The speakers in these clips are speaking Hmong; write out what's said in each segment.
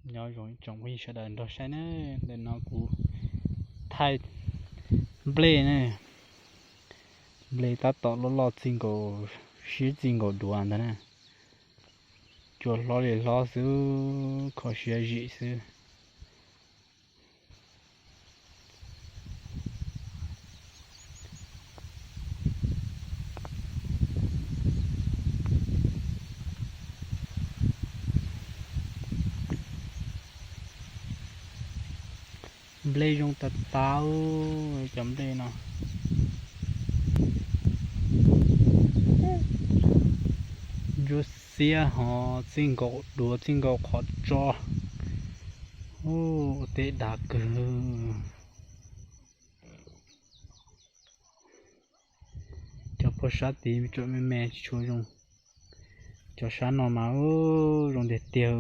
Nyob zoo ib tsoom phooj ywg sawv daws nrog saib ne, ntawm no kuv thaij nplej ne, nplej tab tom loj loj txij nkaus, siab txij nkaus duav ntag na. Cua hlob li hlob xwb, kho siab zim xwb. Nplej zoo tas tas, cov nplej no ntsuab xiab ho txij nkaus duav txij nkaus qhov tso. Ua teb dav kawg. Cov puag sab tid tseem me me tsis tshua zoo. Cov sab no mas zoo tiag tiag.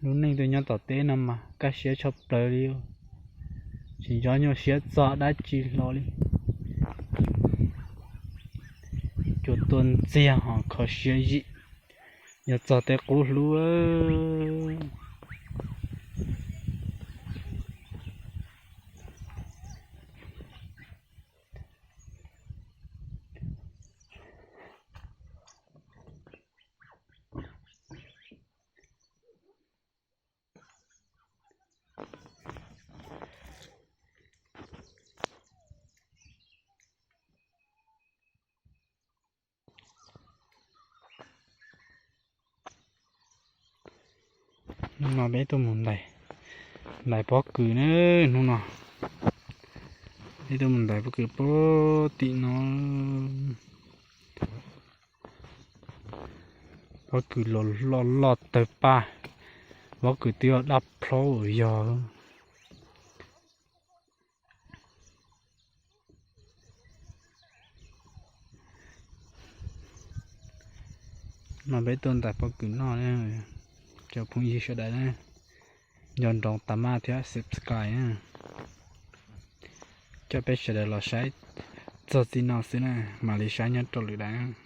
Lub neej tuaj nyob tom teb no mas kaj siab tshaj plaws li, tsis nco nyuaj siab txog dab tsi hlo li. Cua tuaj ntxiag ho kho siab zim, yog txog tej qub hlub. Hnub no peb tuaj mus ntais, ntais pob kws na. Hnub no peb tuaj mus ntais pob kws puag tim no. Pob kws los loj loj tawg paj, pob kws twb yog dab plhaub yog. No peb tuaj ntais pob kws noj, cov phooj ywg sawv daws na, nco ntsoov tag maj thiab subscribe na. Coj peb sawv daws los saib txog txij no xwb na, mam li saib nyob rau lwm daim.